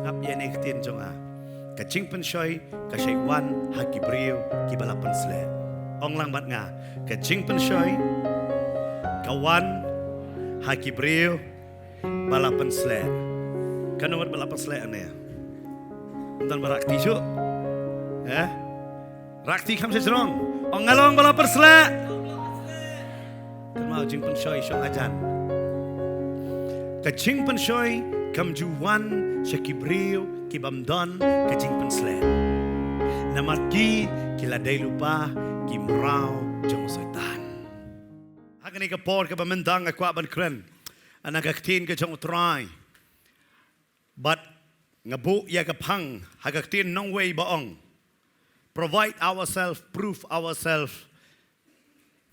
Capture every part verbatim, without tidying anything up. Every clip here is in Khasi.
Ap ïa ne ktien jong nga. Ka jingpynshoi ka shait wan ha ki briew kiba la pynsleh. Ong lang bad nga. Ka jingpynshoi ka wan ha ki briew ba la pynsleh. Kano ba la pynsleh ne? Ym don ba rakti shuh. Eh? Rakti kham shisrong. Ong nga long ba la pynsleh. Kynmaw jingpynshoi shong hajan. Ka jingpynshoi kam ju wan sha ki briew ki bym don ka jingpynsleh. Namar ki ki la dei lypa ki mraw jong u Soitan. Ha kane ka por kaba mynta nga kwah ban kren na ka ktien ka jong u Trai. Bad nga buh ïa ka phang ha ka ktien nongwei ba ong, provide ourselves, prove ourselves,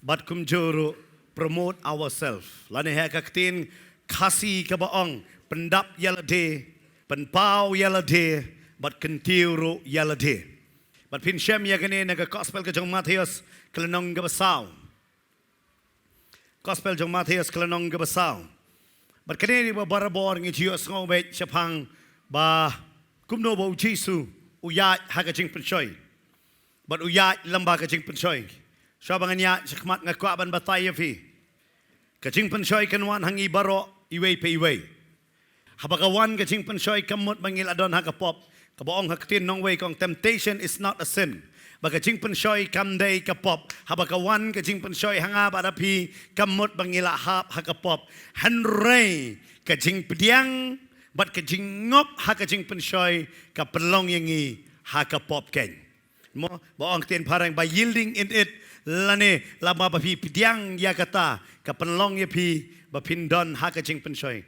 bad kumjuh ruh promote ourselves. Lane ha ka ktien Khasi kaba ong, pyndap ïa lade, pynpaw ïa lade, bad kyntiew ruh ïa lade. Bad phin shem ïa kane na ka gospel ka jong Mathaios ka lynnong kaba saw. Gospel jong Mathaios ka lynnong kaba saw. Bad kane ne ba barabor ngi ju ïohsngew beit shaphang ba kumno ba u Jisu u ïaid ha ka jingpynshoi. Bad u ïaid lem bad ka jingpynshoi. Shuwa ba ngan ïaid shakhmat nga kwah ban batai ïa phi. Ka jingpynshoi kan wan ha ngi baroh iwei pa iwei. Haba ka wan ka jingpynshoi kam mut ba ngi la don ha ka pop. Kaba ong ha ktien nongwei ka ong temptation is not a sin. Ba ka jingpynshoi kam dei ka pop. Haba ka wan ka jingpynshoi ha nga bad ha phi kam mut ba ngi la hap ha ka pop. Hynrei ka jingpdiang bad ka jingngop ha ka jingpynshoi ka pynlong ïa ngi ha ka pop keiñ. Mo, ba ong ktien phareng, by yielding in it, lane lada ba phi pdiang ïa kata, ka pynlong ïa phi ba phin don ha ka jingpynshoi.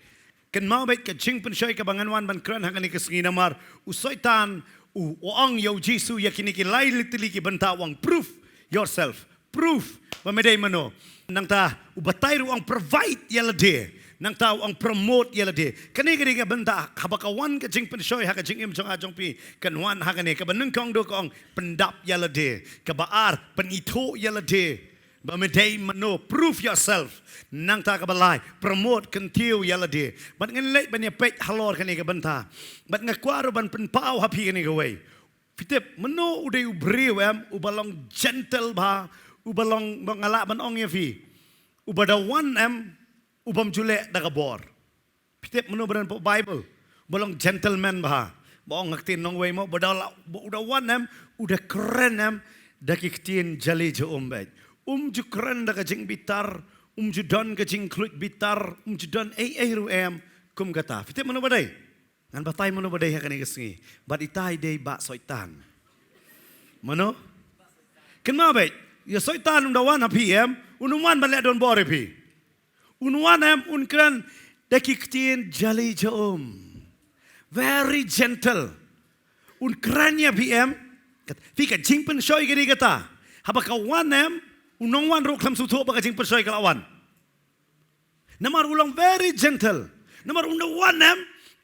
Kynmaw beit ka jingpynshoi kaba ngan wan ban kren ha kane ka sngi namar u Soitan u, u ong ïa u Jisu ïa kine ki lai tylli ki bynta u ong, prove yourself. Prove ba me dei mano. Nangta u batai ruh u ong provide ïa lade. Nangta u ong promote ïa lade. Kane ka dei ka bynta haba ka wan ka jingpynshoi ha ka jingim jong nga jong phi kan wan ha kane, kaba nyngkong duh ka ong pyndap ïa lade. Kaba ar, pynithuh ïa lade ba me dei mano, prove yourself. Nangta kaba lai, promote, kyntiew ïa lade. Bad ngan leit ban ïa peit halor kane ka bynta. Bad nga kwah ruh ban pynpaw ha phi kane kawei. Phi tip mano u dei u briew em, uba long gentle bha, uba long, ba nga lah ban ong ïa phi, uba da wan em, u bym ju leh da ka bor. Phi tip mano ba don hapoh Bible uba long gentleman bha? Ba ong ha ktien nongwei mo, ba da la, ba u da wan em, u da kren em da ki ktien jali ja um beit. Um ju kren da ka jingbitar, um ju don ka jingkhluit bitar, um ju don ei ei ruh em kum kata. Phi tip mano ba dei? Ngan batai mano ba dei ha kane ka sngi. Bad itai dei Bah Soitan. Mano? Kynmaw beit, ïa Soitan um da wan ha phi em, un ym wan ban leh donbor ïa phi. Un wan em, un kren da ki ktien jali ja um. Very gentle. Un kren ïa phi em, kat-, phi, ka jingpynshoi ka dei kata. Haba ka wan em, u nongwan ruh khlem sngewthuh ba ka jingpynshoi ka la wan. Namar u long very gentle. Namar un da wan em,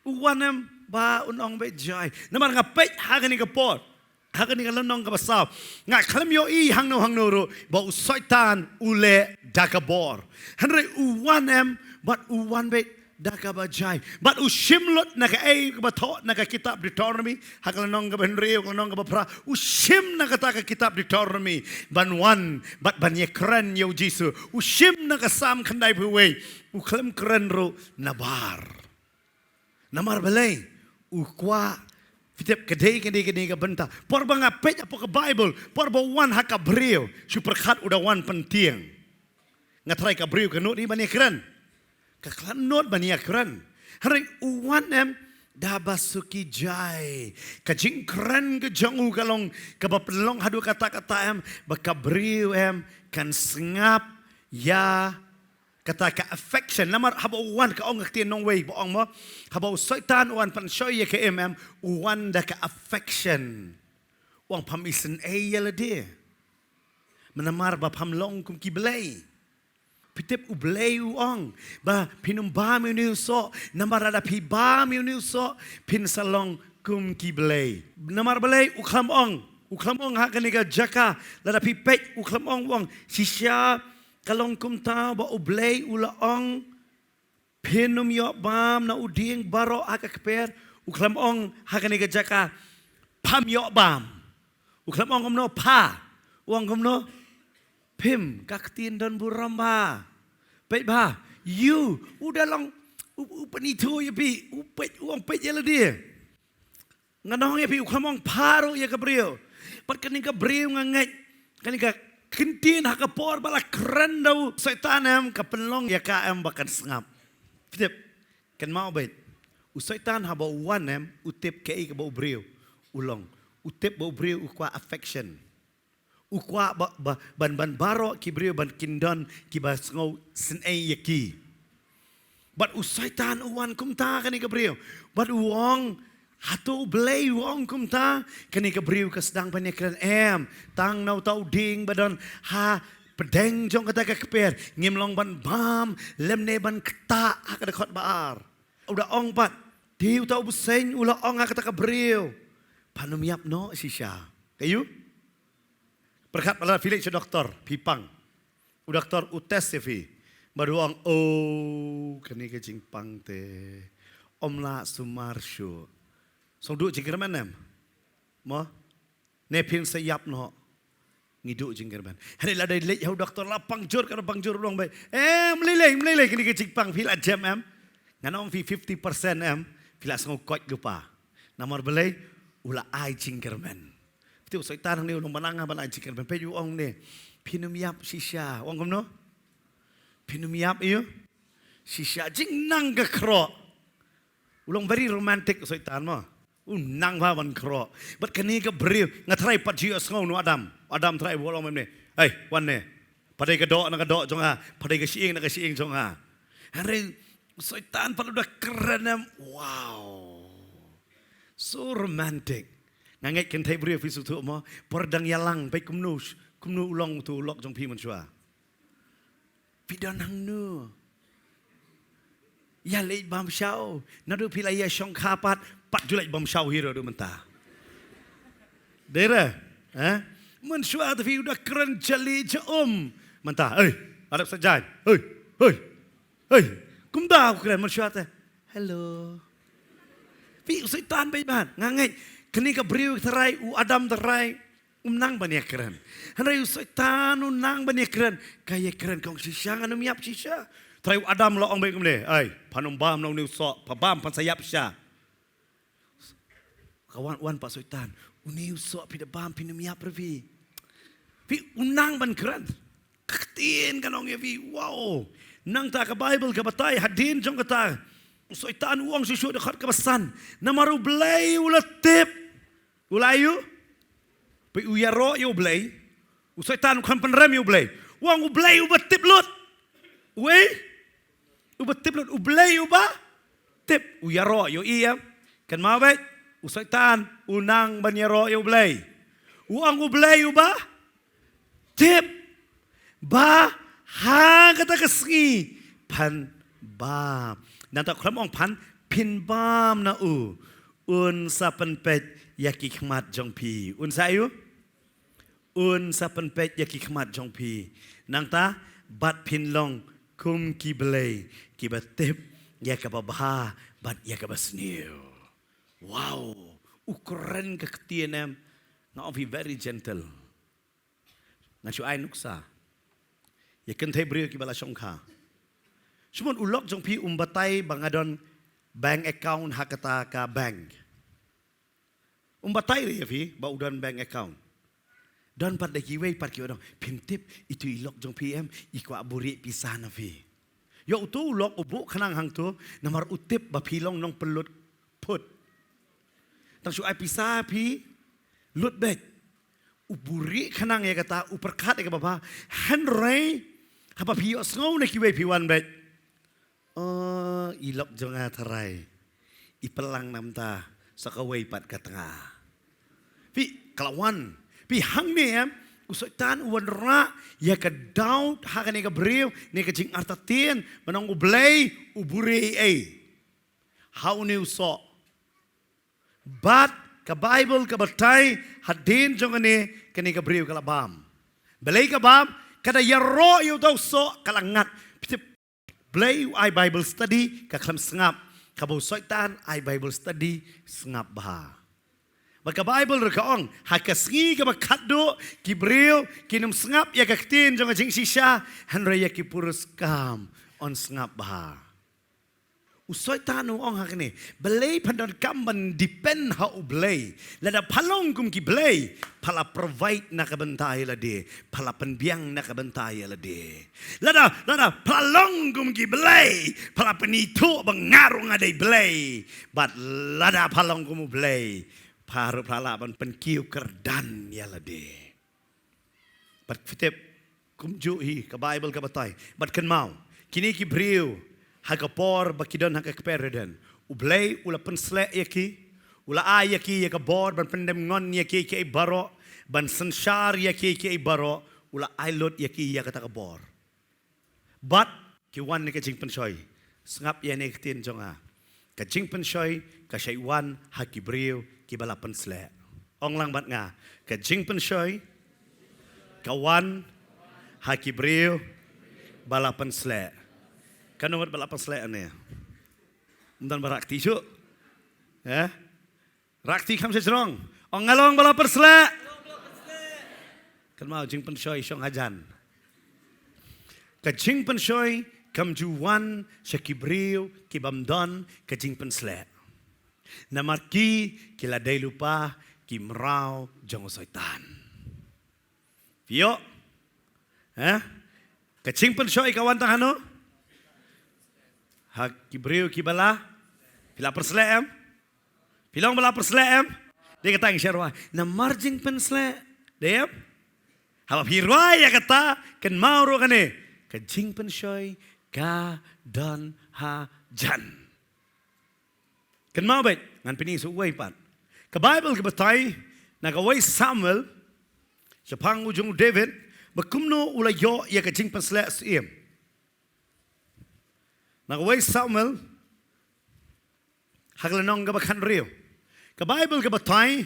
u wan em ba un ong beit jai. Namar nga peit ha kane ka por, ha kane ka lynnong kaba saw, nga khlem ïohi hangno hangno ruh ba u Soitan u leh da ka bor. Hynrei u wan em, bad u wan beit da kaba jai. Bad u shim lut na kaei kaba thoh na ka kitab Deuteronomy, ha ka lynnong kaba hynriew, ka lynnong kaba phra. U shim na kata ka kitab Deuteronomy ban wan bad ban ïakren ïa u Jisu. U shim na ka Salm khyndaiphew wei. U khlem kren ruh nabar. Namar balei? U kwah, phi tip, ka dei, ka dei, ka dei ka bynta. Por ba nga peit hapoh ka Bible, por ba wan ha ka briew, shu pyrkhat u da wan pyntieng. Nga tharai ka briew ka nud hi ban ïakren. Ka khlem nud ban ïakren. Hynrei u wan em da ba suki jai. Ka jingkren ka jong u ka long kaba pynlong haduh katta katta em, ba ka briew em kan sngap ïa kata ka affection. Namar haba u wan, ka ong ha ktien nongwei ba ong mo, haba u Soitan u wan pynshoi ïa ka im em, u wan da ka affection. U ong pham isynei ïa lade. Namar ba pham long kum ki blei. Phi tip u Blei u ong ba phin ym bam ïa une u soh, namar lada phi bam ïa une u soh, phin sa long kum ki blei. Namar balei? U khlem ong, u khlem ong ha kane ka jaka, lada phi peit, u khlem ong, u ong, shisha ka long kumta ba u Blei u la ong, phin ym ïoh bam na u dieng baroh ha ka kper, U khlem ong ha kane ka jaka, pham ïoh bam. U khlem ong kumno, pha. U ong kumno, phim, ka ktien don burom bha. Peit bha, ïoh, u da long, u, u pynithuh ïa phi, u peit, u ong peit ïa lade. Ngan ong ïa phi, u khlem ong pha ruh ïa ka briew. Bad kane ka briew nga ngeit, kane ka ktien ha ka por ba la kren da u Soitan em, ka pynlong ïa ka em ba kan sngap. Phi tip, kynmaw beit. U Soitan haba u wan em, u tip kaei kaba u briew u long. U tip ba u briew u kwah affection. U kwah ba, ba, ban, ban baroh ki briew ban kin don kiba sngewsynei ïa ki. Bad u Soitan u wan kumta kane ka briew. Bad u ong, hato u Blei u ong kumta, kane ka briew ka sdang ban ïakren em. Tang na uta u dieng ba don hapdeng jong kata ka kper, ngim long ban bam lymne ban ktah ha ka dkhot ba ar. U da ong pat, te uta u bseiñ u la ong ha kata ka briew, phan ym ïap noh shisha. Kaei u? Pyrkhat ba la phi leit sha doktor, phi pang. U doktor u test ïa phi. Bad u ong, oh, kane ka jingpang te ym lah sumar shuh. Sngewduh jingkyrmen em? Mo? Ne phin sa ïap noh? Ngi duh jingkyrmen. Hynrei lada leit ha u doktor la pang jur, ka la pang jur, u ong beit, eh, ym lei lei, ym lei lei, kane ka jingpang phi la jem em? Ngan ong phi fifty percent em? Phi la sngew koit lypa. Namar balei? U la ai jingkyrmen. Phi tip u Soitan hangne u long ba nang ha ban ai jingkyrmen. Peit u ong ne, phin ym ïap shisha. U ong kumno? Phin ym ïap ïa u shisha, jingnang ka khroh. U long very romantic u Soitan mo. U nang bha ban khroh. Bad kane ka briew, nga tharai pat ju ïohsngew na u Adam. Adam tharai u ong mynne, hei, wan ne. Pat dei ka doh na ka doh jong nga, pat dei ka shyieng na ka shyieng jong nga. Hynrei u Soitan pat u da kren em, wow. So romantic. Nga ngeit kynthei briew phi sngewthuh mo, por dang ïalang, peit kumno, kumno u long uto u lok jong phi mynshuwa. Phi don hangno? Ïa leit bam shaw. Naduh phi la ïa shongkha pat, pat ju leit bam shaw hi ruh haduh mynta. Dei re? Eh? Mynshuwa te phi u da kren jali ja um. Mynta, hei, la dep sa jan. Hei, hei, hei. Kumta u kren mynshuwa te. Hello. Phi u Soitan beit bha. Nga ngeit kane ka briew tharai, u Adam tharai, um nang ban ïakren. Hynrei u Soitan u nang ban ïakren. Ka ïakren, ka ong shisha ngan ym ïap shisha. Tharai u Adam la ong beit kumne, ai, phan ym bam na une u soh, pha bam phan sa ïap shisha. Ka wan, wan pat u Soitan, une u soh phi da bam phin ym ïap re phi. Phi, u nang ban kren. Ka ktien kan ong ïa phi, wow. Nangta ka Baibl ka batai hadien jong kata, u Soitan u ong shuh shuh, dkhot kaba san, namar u Blei u la tip. U la ïoh? Phi, u ïaroh ïa u Blei. U Soitan u khlem pynrem ïa u Blei. U ong u Blei uba tip lut. Uei? Uba tip lut, u Blei uba tip. U ïaroh ïa u, ïa. Kynmaw beit, u Soitan u nang ban ïaroh ïa u Blei. U ong u Blei uba tip ba ha kata ka sngi phan bam. Nangta u khlem ong phan, phin bam na u. Un sa pynpeit ïa ki khmat jong phi. Un sa ïoh? Un sa pynpeit ïa ki khmat jong phi. Nangta, bad phin long kum ki blei kiba tip ïa kaba bha bad ïa kaba sniew. Wow, u kren ka ktien em. Nga ong phi very gentle. Ngan shu ai nuksa ïa kynthei briew kiba la shongkha. Shu mon u lok jong phi um batai ba nga don bank account ha kata ka bank. Um batai re ïa phi ba u don bank account. Don pat da kiwei pat kiba ong, phim tip, itu i lok jong phi em, i kwah buhrieh pisa na phi. Ïa uto u lok u buh khnang hangto, namar u tip ba phi long nongpynlut phut. Tang shu ai pisa phi lut beit. U buhrieh khnang ïa kata, u pyrkhat ïa kaba bha. Hynrei haba phi ïohsngew na kiwei phi wan beit. Oh, i lok jong nga tharai i pynlang na bynta sa kawei pat ka tnga. Phi, ka la wan. Phi, hangne em, u Soitan u wanrah ïa ka doubt ha kane ka briew, ne ka jingartatien, ban ong u Blei u buhrieh ei ha une u soh. Bad ka Baibl ka batai hadien jong kane, kane ka briew ka la bam. Balei ka bam? Ka da ïaroh ïa uta u soh, ka la ngat. Phi tip, Blei u ai Bible study, ka khlem sngap. Kaba u Soitan ai Bible study, sngap bha. Bad ka Bible ruh ka ong, ha ka sngi kaba khatduh, ki briew kin ym sngap ïa ka ktien jong ka jingshisha, hynrei ïa ki puruskam yn sngap bha. U Soitan u ong hangne, balei phan donkam ban depend ha U Blei? Lada pha long kum ki blei, pha la provide na ka bynta ïa lade, pha la pynbiang na ka bynta ïa lade. Lada, lada pha long kum ki blei, pha la pynithuh ba nga ruh nga dei blei. Bad lada pha long kum U Blei, pha ruh pha lah ban pynkiew kyrdan ïa lade. Bad phi tip, kumjuh hi ka Bible ka batai. Bad kynmaw, kine ki briew, ha ka por ba ki don ha ka kper Eden, U Blei u la pynsleh ïa ki, u la ai ïa ki ïa ka bor ban pyndem ngon ïa ki, ki baroh, ban synshar ïa ki, ki baroh, u la ai lut ïa ki ïa kata ka bor. Bad ki wan na ka jingpynshoi. Sngap ïa ne ka ktien jong nga. Ka jingpynshoi ka shait wan ha ki briew kiba la pynsleh. Ong lang bad nga. Ka jingpynshoi ka wan ha ki briew ba la pynsleh. Kano ngut ba la pynsleh ne? Ym don ba rah kti shuh. Eh? Rah kti kham sha jrong. Ong nga long ba la pynsleh. Kynmaw jingpynshoi shong hajan. Ka jingpynshoi kam ju wan sha ki briew ki bym don ka jingpynsleh. Namar ki, ki la dei lypa ki mraw jong u Soitan. Phi ïoh? Eh? Ka jingpynshoi ka wan tang hano? Ha ki briew kiba la, phi la pynsleh em? Phi long ba la pynsleh em? Dei kata ngi sngewthuh. Namar jingpynsleh. Dei em? Haba phi rwai ïa kata, kynmaw ruh kane. Ka jingpynshoi ka don hajan. Kynmaw beit, ngan pyni sa uwei pat. Ka Bible ka batai, na kawei Samuel, shaphang u jong u David, ba kumno u la ïoh ïa ka jingpynsleh syiem. Na kawei Samuel, ha ka lynnong kaba khathynriew. Ka Bible ka batai,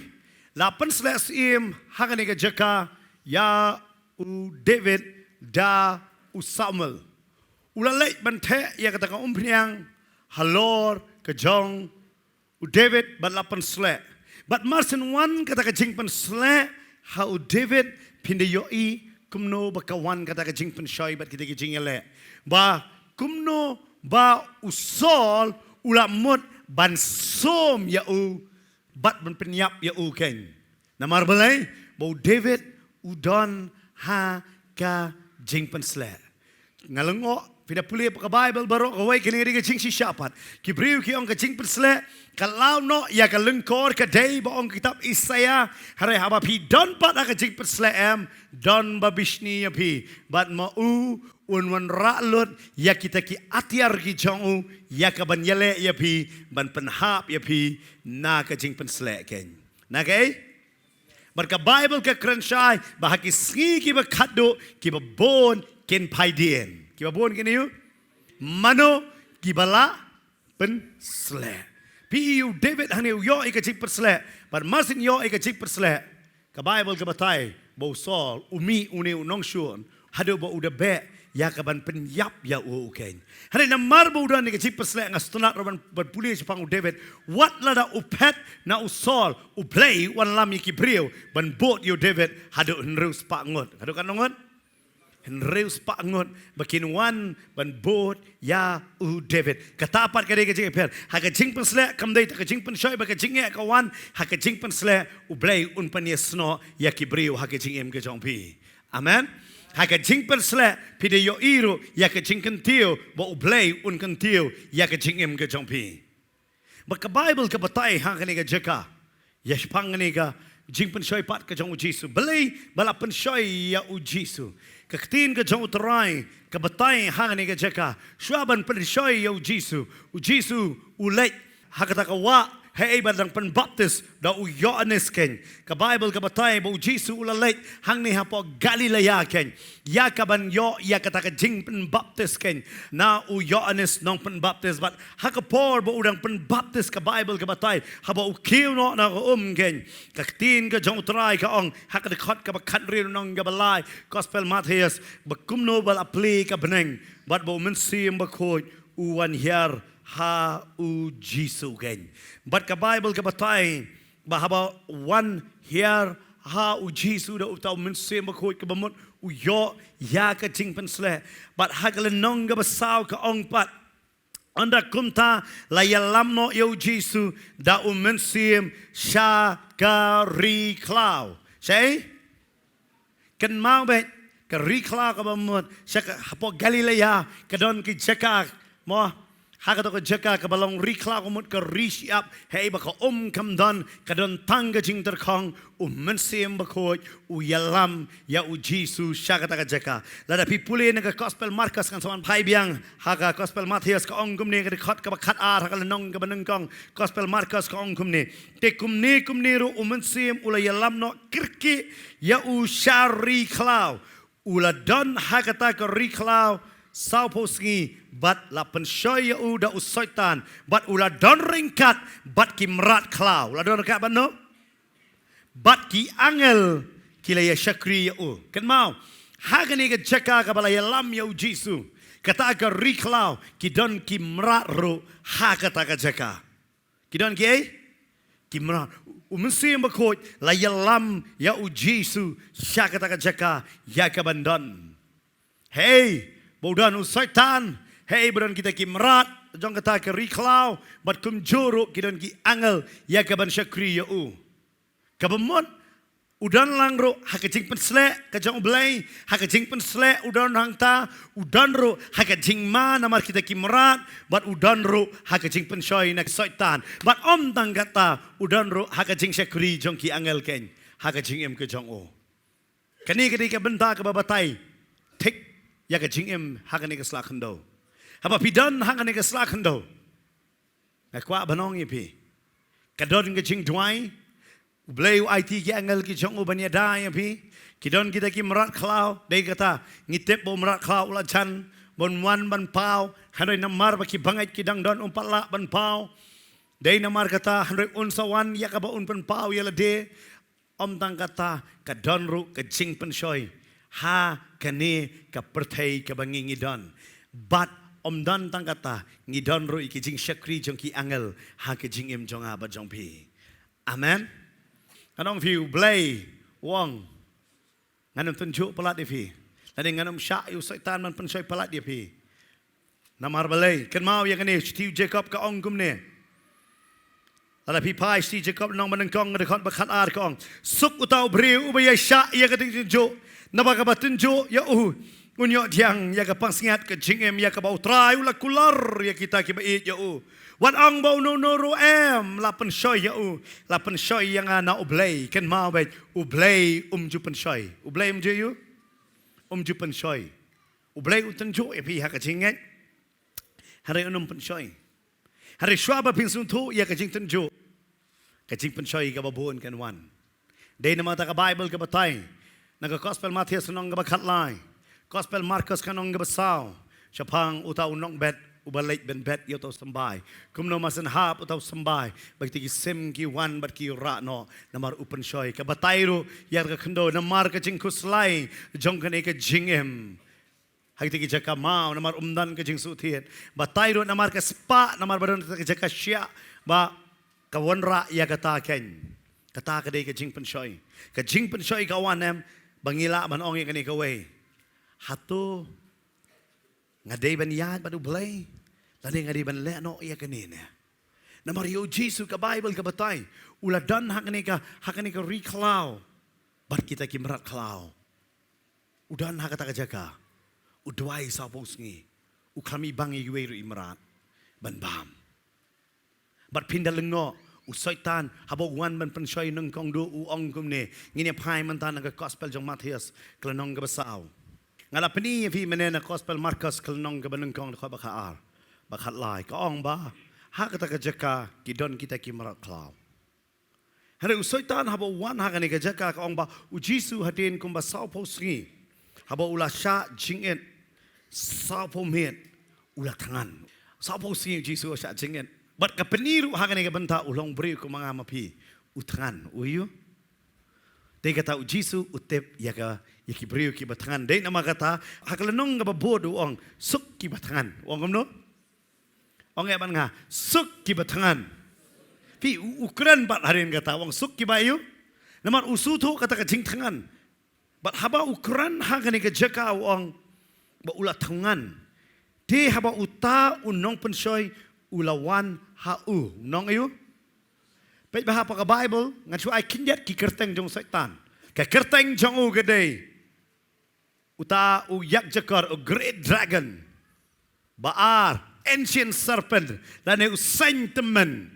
la pynsleh syiem, ha kane ka jaka, ïa u David, da u Samuel. U la leit ban theh ïa kata ka umphniang halor ka jong u David bad la pynsleh. Bad mar syn wan kata ka jingpynsleh ha u David, phin da ïohi kumno ba ka wan kata ka jingpynshoi bad kita ki jingïaleh. Ba kumno ba u Saul u la mut ban sum ïa u bad ban pynïap ïa u keiñ. Namar balei, ba u David u don ha ka jingpynsleh. Nga lyngngoh, phi da pule ha ka Bible baroh kawei kane ka dei ka jingshisha pat. Ki briew ki ong ka jingpynsleh ka law noh ïa ka lyngkor, ka dei ba ong kitab Isaïah, hynrei haba phi don pat ha ka jingpynsleh em, don ba bishni ïa phi. Bad ma u un wanrah lut ïa kita ki atiar ki jong u, ïa kaban ïaleh ïa phi, ban pynhap ïa phi na ka jingpynsleh keiñ. Na kaei? Bad ka Bible ka kren shai ba ha ki sngi kiba khatduh, kiba bun kin phai dien. Kiba bun kin ïoh? Mano? Kiba la pynsleh. Phi ïohi u David hangne u ïoh ïa ka jingpynsleh. Bad mar syn ïoh ïa ka jingpynsleh, ka Bible ka batai ba u Saul, u mih une u nongshun, haduh ba u da beh ïa kaban pynïap ïa u keiñ. Hynrei namar ba u don ïa ka jingpynsleh, nga sngewtynnat ruh ban, ban pule shaphang u David. Wat lada u phet na u Saul, U Blei u wanlam ïa ki briew ban bud ïa u David haduh hynriew spah ngut. Haduh katno ngut? Hynriew spah ngut ba kin wan ban bud ïa u David. Kata pat ka dei ka jingïapher. Ha ka jingpynsleh kam dei tang ka jingpynshoi bad ka jingeh ka wan. Ha ka jingpynsleh U Blei un pynïasnoh ïa ki briew ha ka jingim ka jong phi. Amen. Ha ka jingpynsleh phi da ïohi ruh ïa ka jingkyntiew ba U Blei un kyntiew ïa ka jingim ka jong phi. Bad ka Bible ka batai ha kane ka jaka, ïa shaphang kane ka jingpynshoi pat ka jong u Jisu. Balei ba la pynshoi ïa u Jisu? Ka ktien ka jong u Trai ka batai ha kane ka jaka, shuwa ban pynshoi ïa u Jisu, u Jisu u leit ha kata ka wah haei ba dang pynbaptis da u Ïoannis keiñ. Ka Bible ka batai ba u Jisu u la leit hangne hapoh Galilea keiñ, ïa kaban ïoh ïa kata ka jingpynbaptis keiñ na u Ïoannis nongpynbaptis. Bad ha ka por ba u dang pynbaptis, ka Bible ka batai, haba u kiew noh na ka um keiñ, ka ktien ka jong u Trai ka ong ha ka dkhot kaba khathynriew lynnong kaba lai, Gospel Mathaios, ba kumno ba la plie ka bneng bad ba u Mynsiem Bakhuid u wan hiar ha u Jisu kein. Bad ka Baibl ka batai ba haba wan hiar ha u Jisu da uta u Mynsiem Bakhuid, kaba mut u ïoh ïa ka jingpynsleh. Bad ha ka lynnong kaba saw ka ong pat, ynda kumta la ïalam noh ïa u Jisu da u Mynsiem sha ka ri khlaw. Shaei? Kynmaw beit, ka ri khlaw kaba mut sha ka, hapoh Galilea ka don ki jaka, mo, ha kata ka jaka kaba long ri khlaw, ka mut ka ri shyiap, hei ba ka um kam don, ka don tang ka jingtyrkhong. U Mynsiem Bakhuid u ïalam ïa u Jisu sha kata ka jaka. Lada phi pule na ka Gospel Markos, ngan sa wan phai biang ha ka Gospel Mathaios, ka ong kumne, ka dkhot kaba khatar ha ka lynnong kaba nyngkong, Gospel Markos ka ong kumne: Te kumne kumne ruh u Mynsiem u la ïalam noh kyrkieh ïa u sha ri khlaw. U la don ha kata ka ri khlaw sawphew sngi, bad la pynshoi ïa u da u Soitan, bad u la don ryngkat bad ki mrad khlaw. U la don ryngkat bad no? Bad ki angel ki la ïa shakri ïa u. Kynmaw, ha kane ka jaka kaba la ïalam ïa u Jisu, kata ka ri khlaw, ki don ki mrad ruh ha kata ka jaka. Ki don kiei? Ki mrad. U Mynsiem Bakhuid la ïalam ïa u Jisu sha kata ka jaka ïa kaban don. Hei, ba u don u Soitan, hei, ba don kita ki mrad jong kata ka ri khlaw, bad kumjuh ruh ki don ki angel ïa kaban shakri ïa u. Kaba mut u don lang ruh ha ka jingpynsleh ka jong U Blei, ha ka jingpynsleh u don hangta, u don ruh ha ka jingma namar kita ki mrad, bad u don ruh ha ka jingpynshoi na u Soitan. Bad ym tang kata, u don ruh ha ka jingshakri jong ki angel kein ha ka jingim ka jong u. Kane ka dei ka bynta kaba batai thik ïa ka jingim ha kane ka sla khyndew. Haba phi don ha kane ka sla khyndew, nga kwah ban ong ïa phi, ka don ka jingduwai. U Blei u aiti ki angel ki jong u ban ïada ïa phi. Ki don kita ki mrad khlaw, dei kata, ngi tip ba u mrad khlaw u la jan ban wan ban paw, hynrei namar ba ki bangeit ki dang don, um pat lah ban paw. Dei namar kata, hynrei un sa wan ïa kaba un pynpaw ïa lade. Ym tang kata, ka don ruh ka jingpynshoi ha kane ka pyrthei kaba ngi ngi don. Bad ym don tang kata, ngi don ruh ïa ki jingshakri jong ki angel ha ka jingim jong nga bad jong phi. Amen. Ngan ong phi, U Blei u ong, ngan ym tynjuh palat ïa phi, lane ngan ym shah ïa u Soitan ban pynshoi palat ïa phi. Namar balei? Kynmaw ïa kane, shithi u Jakob ka ong kumne. Lada phi phai shithi Jakob lynnong ba nyngkong, dkhot ba khatar, ka ong: Suk uta u briew uba ïaishah ïa ka jingtynjuh, naba kaba tynjuh ïa u, un ïoh thiang ïa ka pansngiat ka jingim ïa kaba U Trai u la kular ïa kita kiba ïeit ïa u. Wat ong ba uno uno ruh em la pynshoi ïa u, la pynshoi ïa nga na U Blei. Kynmaw beit, U Blei um ju pynshoi. U Blei um ju ïa u, um ju pynshoi. U Blei u tynjuh ïa phi ha ka jingngeit, hynrei un ym pynshoi. Hynrei shuwa ba phin sngewthuh ïa ka jingtynjuh, ka jingpynshoi kaba bun kan wan. Dei namar kata ka Baibl ka batai na ka Gospel Mathaios lynnong kaba khatlai, Gospel Markos lynnong kaba saw, shaphang uta u nongbet uba leit ban bet ïa uta u symbai. Kumno mar shen hap uta u symbai, ba kita ki sim ki wan bad ki rah noh namar u pynshoi. Ka batai ruh ïa ka khyndew namar ka jingkhuslai jong kane ka jingim. Ha kita ki jaka maw, namar um don ka jingsuhthied. Batai ruh namar ka spah, namar ba don ka jaka shiah, ba ka wanrah ïa kata kein. Kata ka dei ka jingpynshoi. Ka jingpynshoi ka wan em, ba ngi lah ban ong ïa kane kawei: Hato nga dei ban ïaid bad U Blei, lane nga dei ban leh noh ïa kane ne? Namar ïa u Jisu, ka Baibl ka batai, u la don ha kane ka, ha kane ka ri khlaw bad kita ki mrad khlaw. U don ha kata ka jaka, u duwai sawphew sngi, u khlem ibang ïa kiwei ruh i mrad ban bam. Bad phin da lyngngoh, u Soitan haba u wan ban pynshoi nyngkong duh, u ong kumne. Ngin ïa phai mynta na ka Gospel jong Mathaios ka lynnong kaba saw. Nga la pyni ïa phi mynne na Gospel Markos ka lynnong kaba nyngkong, dkhot ba khatar, ba khatlai, ka ong ba ha kata ka jaka ki don kita ki mrad khlaw. Hynrei u Soitan haba u wan ha kane ka jaka, ka ong ba u Jisu hadien kumba sawphew sngi, haba u la shah jingit sawphew miet, u la thngan. Sawphew sngi u Jisu u shah jingit. Bad ka pyni ruh ha kane ka bynta, u long briew kum nga ma phi, u thngan. U ïoh? Dei kata u Jisu u tip ïa ka, ïa ki briew kiba thngan. Dei namar kata ha ka lynnong kaba bud u ong: Suk kiba thngan. U ong kumno? Ong ïa bad nga, suk kiba thngan. Phi, u, u kren bad hadien kata, u ong suk kiba ïoh. Namar u sngewthuh kata ka jingthngan. Bad haba u kren ha kane ka jaka u ong, ba u la thngan. Te haba uta u nongpynshoi u la wan ha u. U ong ïa u. Peit bha ha ka Bible, ngan shu ai khyndiat ki kyrteng jong Soitan. Ka kyrteng jong u ka dei uta u ïakjakor, u great dragon. Ba ar, ancient serpent, lane u seiñ tymmen.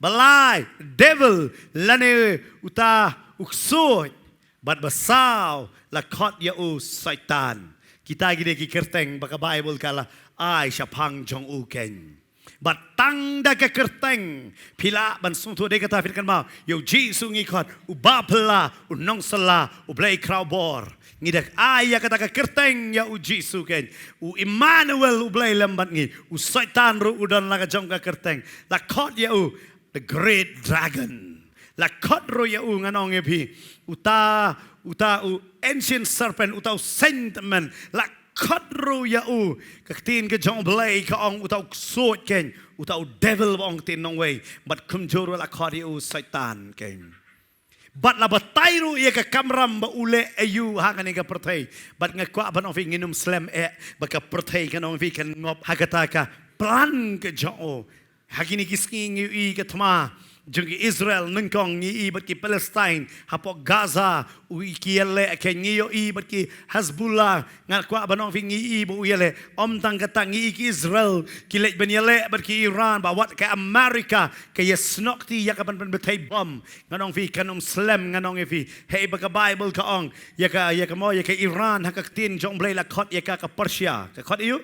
Ba lai, devil, lane uta u ksuid. Bad ba saw, la khot ïa u Soitan. Kita ki dei ki kyrteng ba ka Bible ka la ai shaphang jong u keiñ. Bad tang da ka kyrteng phi lah ban sngewthuh, dei kata phin kynmaw, ïa u Jisu ngi khot u bapla, u nongsylla, u Blei khraw bor. Ngi da ai ïa kata ka kyrteng ïa u Jisu keiñ. U Immanuel, u Blei lem bad ngi. U Soitan ruh u don la ka jong ka kyrteng. La khot ïa u the great dragon. La khot ruh ïa u, ngan ong ïa phi, uta, uta u ancient serpent, uta u seiñ tymmen. La khot ruh ïa u. Ka ktien ka jong u Blei ka ong uta u ksuid keiñ, uta u devil ba ong ktien nongwei. Bad kumjuh ruh la khot ïa u Soitan keiñ. Bad la batai ruh ïa ka kamram ba u leh aïu ha kane ka pyrthei. Bad nga kwah ban ong phi, ngin ym slem eh ba ka pyrthei, ngan ong phi, kan ngop ha kata ka plan ka jong u. Ha kine ki sngi ngi ïohi ka thma jong ki Israel, nyngkong ngi ïohi bad ki Palestine hapoh Gaza, u ki ïaleh, keiñ ngi ïohi bad ki Hezbollah. Nga kwah ban ong phi, ngi ïohi ba u ïaleh. Ym tang kata, ngi ïohi ki Israel ki leit ban ïaleh bad ki Iran, ba wat ka America ka ïasnoh kti ïa ka ban pynbthei bom. Ngan ong phi, kan ym slem, ngan ong ïa phi. Hei ba ka Bible ka ong ïa ka, ïa ka mo, ïa ka Iran, ha ka ktien jong u Blei la khot ïa ka ka Persia. Ka khot ïa u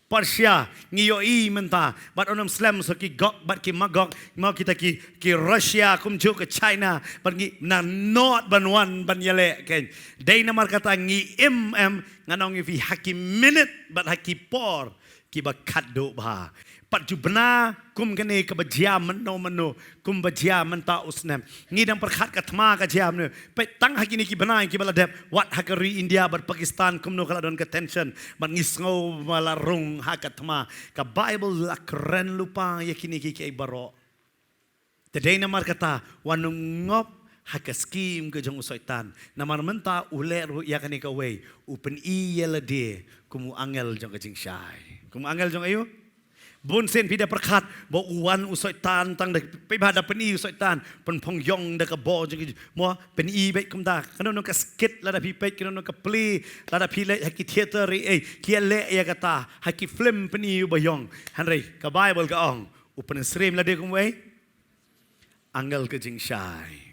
Persia, ngi ïohi mynta, bad un ym slem sa ki Gog bad ki Magog, mo, kita ki, ki Russia, kumjuh ka China, bad ngi na nod ban wan ban ïaleh keiñ. Dei namar kata ngi im em, ngan ong ïa phi, ha ki minit bad ha ki por kiba khatduh bha. Pat ju bna kum kane kaba jia mynno mynno, kumba jia mynta u snem. Ngi dang pyrkhat ka thma ka jia mynno. Peit tang ha kine ki bnai kiba la dep, wat ha ka ri India bad Pakistan kumno ka la don ka tension. Bad ngi sngew ba la rung ha ka thma. Ka Bible la kren lypa ïa kine ki, ki baroh. Te dei namar kata, wat nym ngop ha ka skim ka jong u Soitan. Namar mynta u leh ruh ïa kane kawei, u pyni ïa lade kum u angel jong ka jingshai. Kum u angel jong aïu? Bun sien phi da pyrkhat ba u wan u Soitan tang da, phi ba da pyni u Soitan, pynphong ïong da ka bor jong ki, mo, pyni beit kumta. Kano kano ka skit lada phi peit, kano kano ka play lada phi leit ha ki theater, eh, eh, ki ïaleh ïa kata, ha ki film pyni u ba ïong. Hynrei ka Bible ka ong, u pynsyriem lade kum uei? Angel ka jingshai.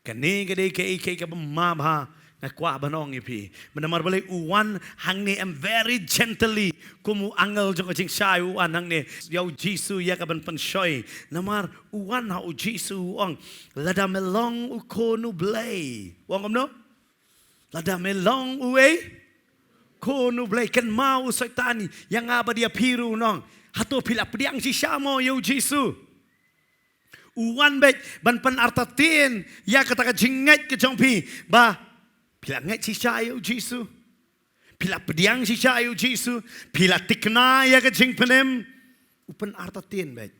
Kane ka dei kaei kaei kaba map bha, nga kwah ban ong ïa phi. Namar balei u wan hangne em very gently, kum u angel jong ka jingshai u wan hangne. Ïa u Jisu ïa ka ban pynshoi. Namar u wan ha u Jisu u ong, lada me long u Khun u Blei. U ong kumno? Lada me long uei? Khun u Blei, kynmaw u Soitan ïa nga bad ïa phi ruh u ong, hato phi la pdiang shisha mo ïa u Jisu? U wan beit ban pynartatien ïa kata ka jingngeit ka jong phi, ba phi la ngeit shisha ïa u Jisu, phi la pdiang shisha ïa u Jisu, phi la thikna ïa ka jingpynim. U pynartatien beit.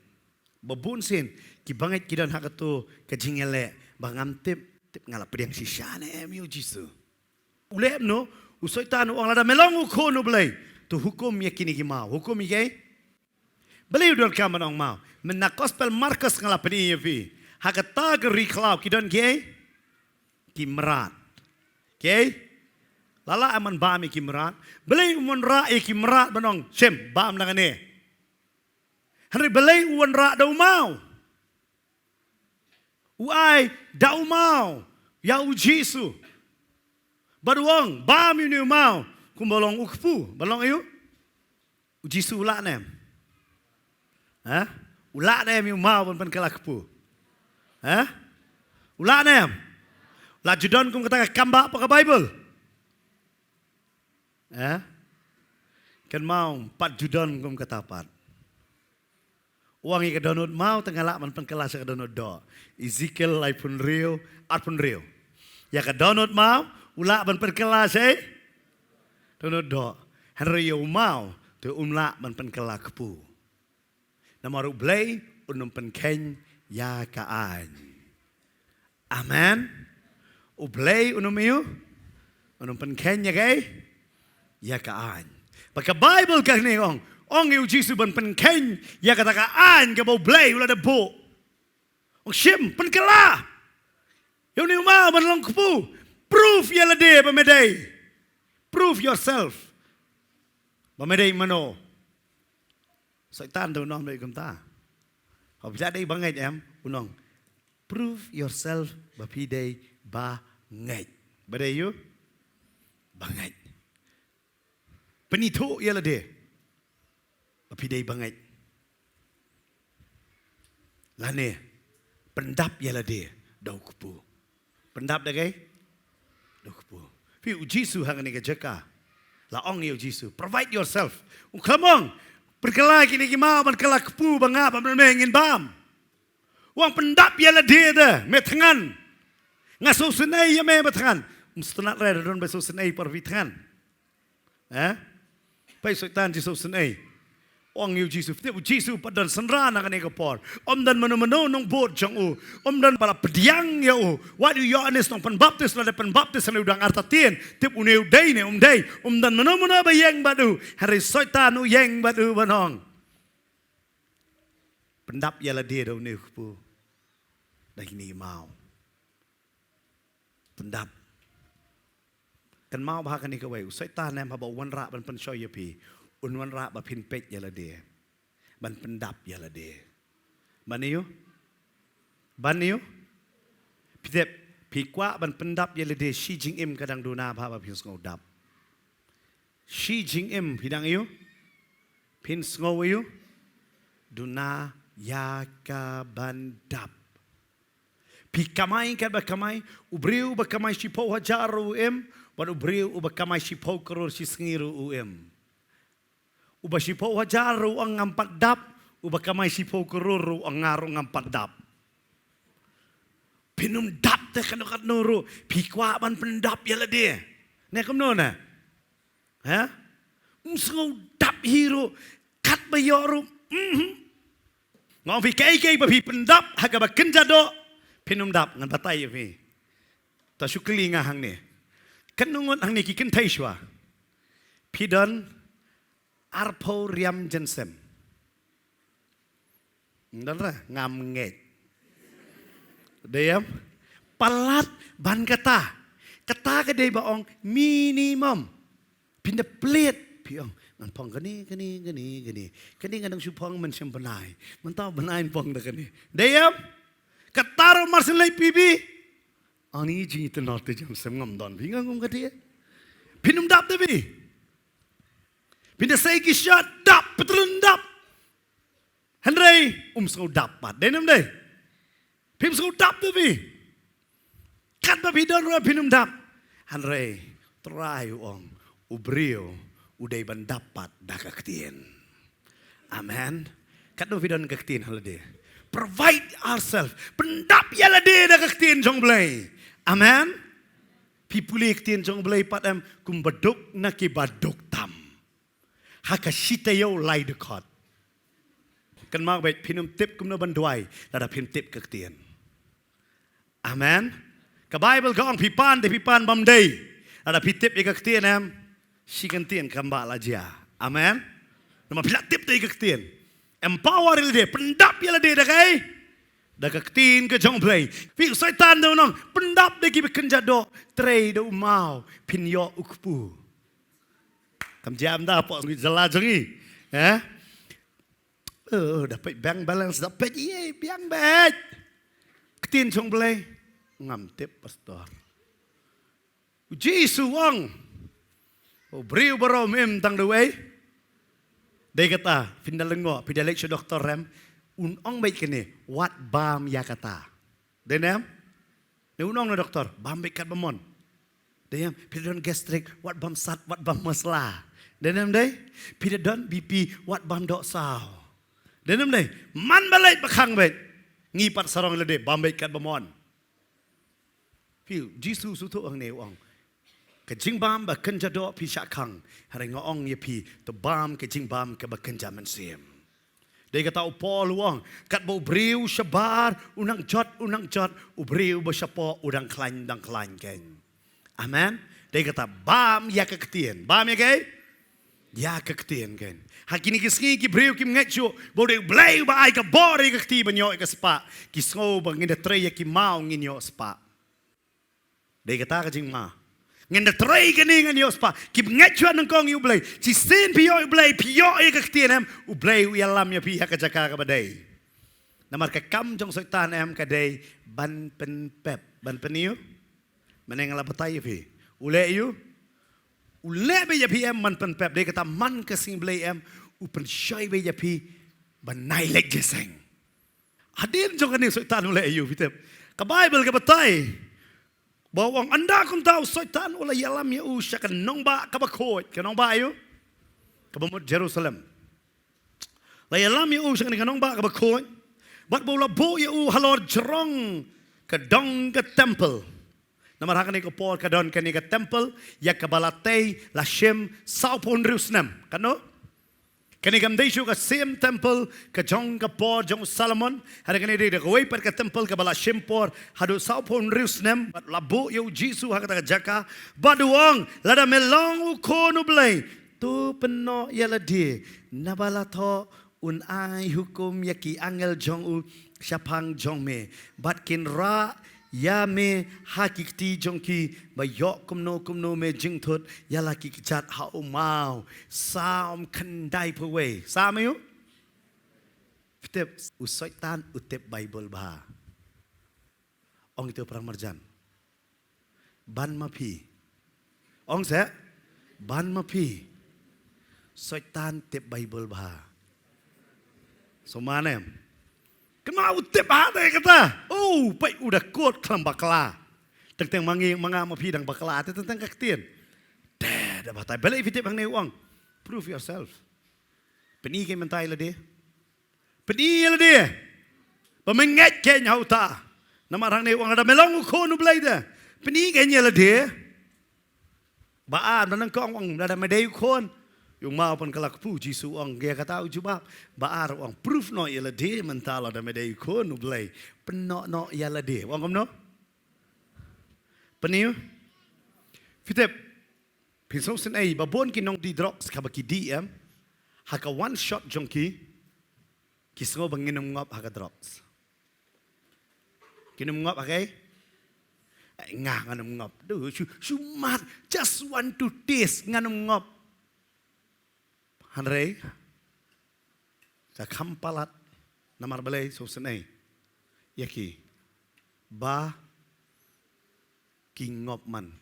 Ba bun sien kiba ngeit ki don ha kato ka jingïaleh, ba ngam tip, tip nga la pdiang shisha ne em ïa u Jisu. U leh kumno? U Soitan u ong, lada me long u Khun u Blei, to hukum ïa kine ki maw. Hukum ïa kiei? Balei u donkam ban ong maw? Mynta na Gospel Markos nga la pyni ïa phi, ha kata ka ri khlaw ki don kiei? Ki mrad. Kiei? La lah em ban bam ïa ki mrad? Balei u wanrah ïa ki mrad ban ong, shim, bam na kane? Hynrei balei u wanrah da u maw? U ai da u maw ïa u Jisu. Bad u ong, bam ïa une u maw, kumba long u kpu. Ba long aïu? U Jisu u lah ne em? Ha? U lah ne em ïa u maw ban pynkylla kpu? Ha? U lah ne em? La ju don kum kata ka kambah hapoh ka Bible? Ha? Kynmaw, pat ju don kum kata pat. U ong ïa ka dohnud maw te nga lah ban pynkylla sha ka dohnud doh. Ezekiel laiphew hynriew, arphew hynriew. Ïa ka dohnud maw u lah ban pynkylla sha dohnud doh. Hynrei ïa u maw te um lah ban pynkylla kpu. Namar U Blei un ym pynkheiñ ïa ka aiñ. Amen. U Blei un ym ïoh, un ym pynkheiñ ïa kaei? Ïa ka aiñ. Ba ka Baibl kane ong, ong ïa U Jisu ban pynkheiñ ïa kata ka aiñ kaba U Blei u la dep buh. Ong shim, pynkylla. Ïa une u maw ban long kpu. Prove ïa lade ba me dei. Prove yourself ba me dei mano. Soitan te u ong dei kumta. Haba phi la dei bangeit em, u ong, prove yourself ba phi dei bangeit. Ba dei ïa u? Bangeit. Pynithuh ïa lade ba phi dei bangeit. Lane pyndap ïa lade da u kpu. Pyndap da kaei? Da u kpu. Phi, U Jisu ha kane ka jaka, la ong ïa U Jisu, provide yourself. U khlem ong, pynkylla kine ki maw ban kylla kpu ba nga bad me ngin bam. U ong pyndap ïa lade da, me thngan. Nga sngewsynei ïa me ba thngan. Ym sngewtynnat re, don ba sngewsynei por phi thngan. Eh? Peit Soitan, Jisu sngewsynei. Ong ïa U Jisu, tip U Jisu pat don synran ha kane ka por. Ym don mano mano nongbud jong u. Ym don ba la pdiang ïa u. Wat u Ïoannis Nongpynbaptis la dep pynbaptis, hynrei u dang artatien. Tip une u dei ne um dei. Ym don mano mano ba ïeng bad u. Hynrei Soitan u ïeng bad u ban ong, pyndap ïa lade da une u kpu. Da kine ki maw. Pyndap. Kynmaw bha kane kawei, u Soitan em haba u wanrah ban pynshoi ïa phi, un wanrah ba phin peit ïa lade. Ban pyndap ïa lade. Ban ïoh? Ban ïoh? Phi tip, phi kwah ban pyndap ïa lade, shi jingim ka dang duna bha ba phin sngew dap. Shi jingim phi dang ïoh? Phin sngew ïoh? Duna ïa ka ban dap. Phi kamai katba kamai, u briew uba kamai shiphew hajar ruh u im, bad u briew uba kamai shiphew klur shi sngi ruh u im. Uba shiphew hajar ruh u ong ngam pat dap, uba kamai shiphew klur ruh u ong nga ruh ngam pat dap. Phin ym dap te kano kano ruh, phi kwah ban pyndap ïa lade. Ne kumno ne? Ha? Ym sngew dap hi ruh, katba ïoh ruh. Mhm. Nga ong phi kaei kaei ba phi pyndap ha kaba kynja doh, phin ym dap, ngan batai ïa phi. To shu kylli nga hangne. Katno ngut hangne ki kynthei shuwa? Phi don arphew riam jensem. Don re, ngam ngeit. Dei em? Palat ban kata. Kata ka dei ba ong minimum. Phin da plie, phi ong, ngan phong kane, kane, kane, kane. Kane ngan dang shu phong mynshem bnai. Mynta bnai phong da kane. Dei em? Kata ruh mar shu leit phi bi. Ani jingïatynroi te jam sem ngam don phi, nga ngam kata. Phin ym dap te phi. Phin da sei ki shot dap, petrol dap. Hynrei um sngew dap pat. Dei ne ym dei? Phim sngew dap te phi. Katba phi don ruh phin ym dap. Hynrei Trai u ong, u briew u dei ban dap pat da ka ktien. Amen. Katno phi don ka ktien ha lade? Provide ourselves. Pyndap ïa lade da ka ktien jong Blei. Amen. Phi pule ktien jong Blei pat em, kumba duk na kiba duk tam. Ha ka shi taïew lai dkhot. Kynmaw beit, phin ym tip kumno ban duwai lada phim tip ka ktien. Amen. Ka Baibl ka ong phi pan te phi pan bym dei. Lada phi tip ïa ka ktien em, shi kyntien kam bah la jia. Amen. Namar phi la tip te ïa ka ktien. Empower ïa lade, pyndap ïa lade da kaei? Da ka ktien ka jong Blei. Phi, u Soitan da u ong pyndap da kiba kynja doh, trei da u maw, phin ïoh u kpu. Kam jia em da pok ngi jylla jong ngi. Eh? Eh, da peit bank balance, da peit, ïe, biang beit. Ktien jong Blei. Ngam tip, pastor. U Jisu u ong, u briew baroh um im tang da uwei. Dei kata, phin da lyngngoh, phi da leit sha doktor em, un ong beit kane, wat bam ïa kata. Dei ne em? Ne un ong na doktor, bam beit katba mon. Dei ne em? Phi da don gastric, wat bam sat, wat bam masala. Dei ne em dei? Phi da don B P, wat bam doh saw. Dei ne em dei? Man ba leit ba khang beit. Ngi pat sarong lade, bam beit katba mon. Phi, Jisu shu thuh hangne u ong, ka jingbam ba kynja doh phi shah khang. Hynrei nga ong ïa phi, to bam ka jingbam kaba kynja mynsiem. Dei kata u Paul u ong, katba u briew shabar u nang jot, u nang jot, u briew ba shapoh u dang khlaiñ, dang khlaiñ kein. Amen. Dei kata bam ïa ka ktien. Bam ïa kaei? Ïa ka ktien kein. Ha kine ki sngi ki briew kim ngeit shuh ba u dei u Blei uba ai ka bor ïa ka kti ban ïoh ïa ka spah. Ki sngew ba ngin da trei ïa ki maw ngin ïoh spah. Dei kata ka jingma. Ngin da trei kane ngin ïoh spah. Kim ngeit shuh nyngkong ïa u Blei. Shisien phi ïoh ïa u Blei, phi ïoh ïa ka ktien em, u Blei u ïalam ïa phi ha ka jaka kaba dei. Namar ka kam jong Soitan em ka dei ban pynpep, ban pynïoh. Mynne nga la batai ïa phi. U leh ïa u. U leh beit ïa phi em ban pynpep, dei kata man ka sngi Blei em, u pynshoi beit ïa phi ban nai leit jingïaseng. Hadien jong kane Soitan u leh ïa u, phi tip. Ka Baibl ka batai ba u ong, ynda kumta u Soitan u la ïalam ïa u sha ka nongbah kaba khuid, ka nongbah ïa u kaba mut Jerusalem. La ïalam ïa u sha kane ka nongbah kaba khuid. Bad ba u la buh ïa u halor jrong ka dong ka temple. Namar ha kane ka por ka don kane ka temple ïa kaba la tei la shim sawphew hynriew snem. Katno? Kane kam dei shuh ka same temple ka jong ka por jong u Solomon. Hynrei kane dei da kawei pat ka temple kaba la shim por haduh sawphew hynriew snem. Bad la buh ïa u Jisu ha kata ka jaka. Bad u ong, lada me long u Khun u Blei, to pynnoh ïa lade, naba la thoh, un ai hukum ïa ki angel jong u shaphang jong me, bad kin rah ïa me ha ki kti jong ki, ba ïoh kumno kumno me jingthut ïa la ki kjat ha u maw. Salm khyndaiphew wei. Salm ïa u? Phi tip, u Soitan u tip Baibl bha. Ong ito para marjan. Ban ma phi. Ong se. Ban ma phi. Soitan tip Baibl bha. So manem. Kynmaw u tip ha te kata. Oh, peit u da kot khlem bakla. Teng teng ma ngi ma nga ma phi dang bakla. Te teng teng ka ktien. Te da batai. Balei phi tip hangne u ong. Prove yourself. Pyni kein mynta ïa lade. Pyni ïa lade. Ba me ngeit kein ha uta. Namar hangne u ong lada me long u Khun u Blei te. Pyni kein ïa lade. Ba ar, ba nyngkong u ong lada me dei u Khun. Ïa u maw pynkylla kpu, Jisu u ong, ïa kata u jubab. Ba ar u ong, prove noh ïa lade mynta lada me dei u Khun u Blei. Pynnoh noh ïa lade. U ong kumno? Pyni. Phi tip. Phin sngewsynei ba bun ki nongdih drugs kaba ki dih em. Ha ka one shot jong ki, ki sngew ba ngin ym ngop ha ka drugs. Ngin ym ngop ha kaei? Eh, nga ngan ym ngop. Duh, shu, shu mat, just want to taste, ngan ym ngop. Hynrei ka kham palat, namar balei, sngewsynei ïa ki ba ki ngop man.